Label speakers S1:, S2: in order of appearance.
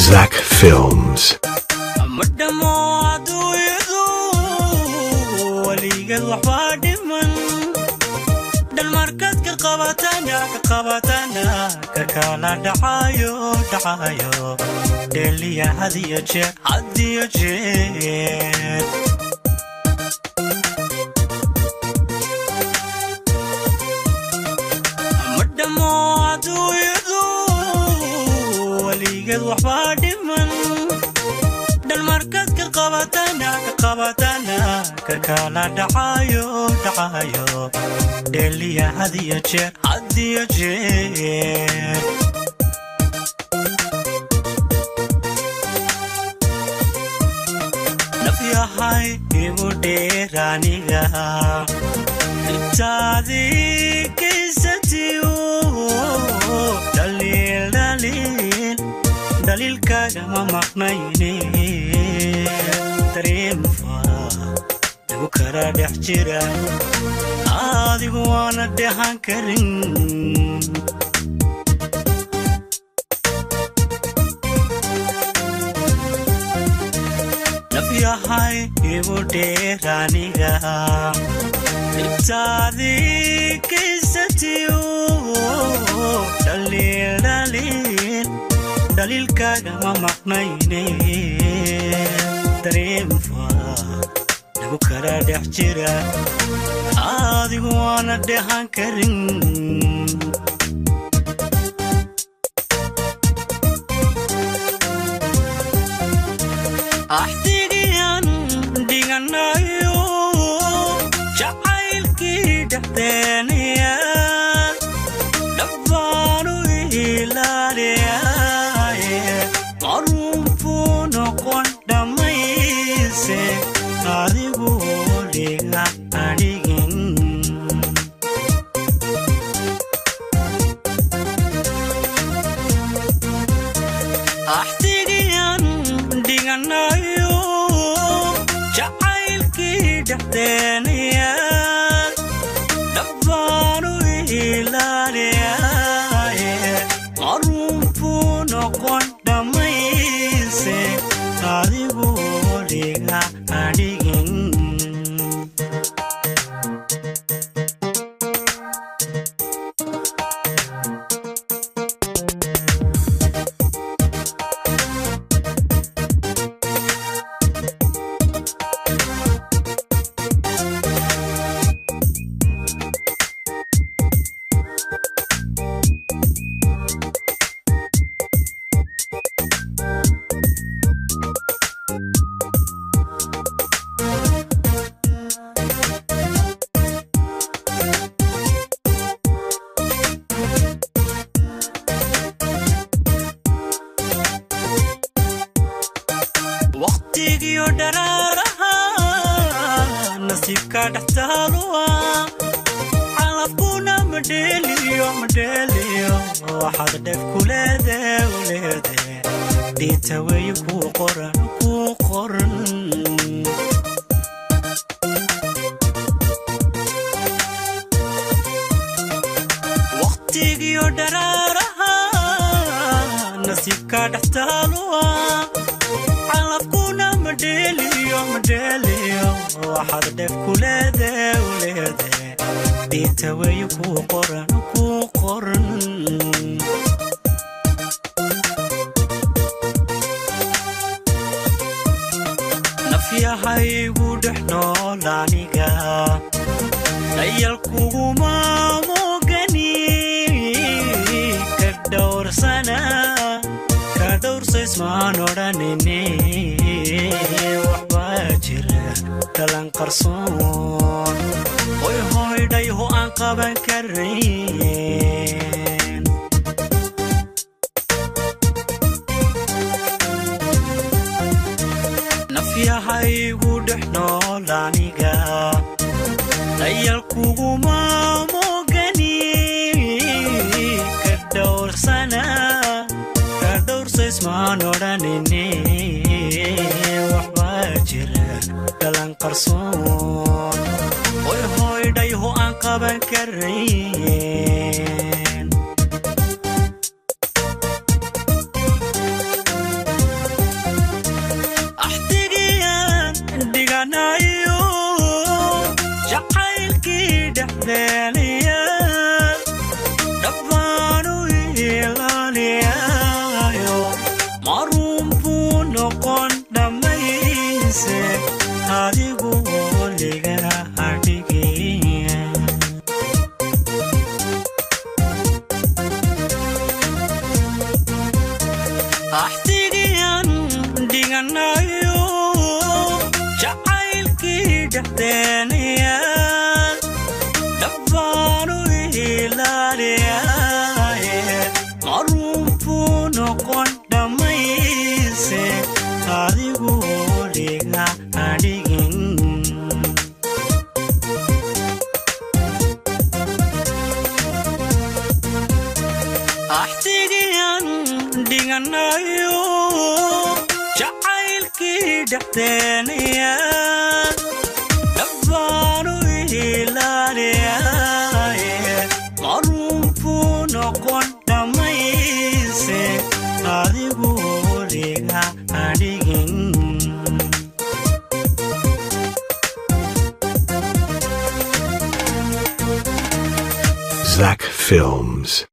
S1: Zach Films.
S2: Madhamo adduunyadu, weligeed waxbaa dhiman. Dhalmarkaad ka qabatana, ka qabatana, ka kala dhacayo, dhacayo dheliya hadiyo jeer, hadiyo jeer. Madhamo adduunyadu, weligeed waxbaa dhiman. Dhalmarkaad ka qabatana, ka qabatana, ka kala dhacayo, dhacayo dheliya hadiyo jeer, hadiyo jeer. Nafyahay igu dheer aniga dhibtaadii kaysatiyo dhaliil, dhaliil, dhaliilkaagama maqnayne. Dareemfa igu kala dhex jira adigu waana dhehan karin. Nafyahay igu dheer aniga dhibtaadii kaysatiyo dhaliil, dhaliil, dhaliilkaagama maqnayne. Dareemfa igu kala dhex jira adigu waana dhehan karin. Axdigiyan dhiganayo jacaylkii dhexdeeniya dhabbaanu ilaaliyaye, maruun buu noqon dhammayse adigu dhiga adhigin. Axdigiyan dhiganayo jacaylkii dhexdeeniya dhabbaanu ilaaliyaye, maruun buu noqon dhammayse adigu dhiga adhigin. Waqtigiyo dharaaraha nasiibka dhextaaluwa, calafkuna madheeliyo, madheeliyo. Waxaad dheef ku leede u leede dhiita weeye kuu qoran, kuu qoran. Waqtigiyo dharaaraha nasiibka dhextaaluwa, calafkuna madheeliyo, madheeliyo. Waxaad dheef ku leede u leede dhiita weeye kuu qoran, kuu qoran. Nafyahaygu dhex nool aniga dayal kuguma mugani, ka dhowrsana, ka dhowrsaysmaan odhanine. Waxbaa jira Dhalan qarsoon, hoy hoydhayho aan qaban karayn. Nafyahaygu dhex nool aniga, dayal kuguma mogani. Ka dhowrsana, ka dhowrsa ismaan odhanine. Waxbaa jira dhalan qarsoon, hoy hoydhayho aan qaban karayn. Axdigiyaan dhiganayo, jacaylkii dhexdeeniya dhabbaanu ilaaliyayo, maruun buu noqon dhammayse adigu liga adhigaya. Axdigiyan dhiganayo, jacaylkii dhexdeeniya dhabbaanu ilaaliyaye, maruun buu noqon dhammayse adigu liga adhigin. Axdigiyan dhiganayo, jacaylkii dhexdeeniya dhabbaanu ilaaliyaye, maruun buu noqon dhammayse adigu liga adhigin.
S1: Zach Films.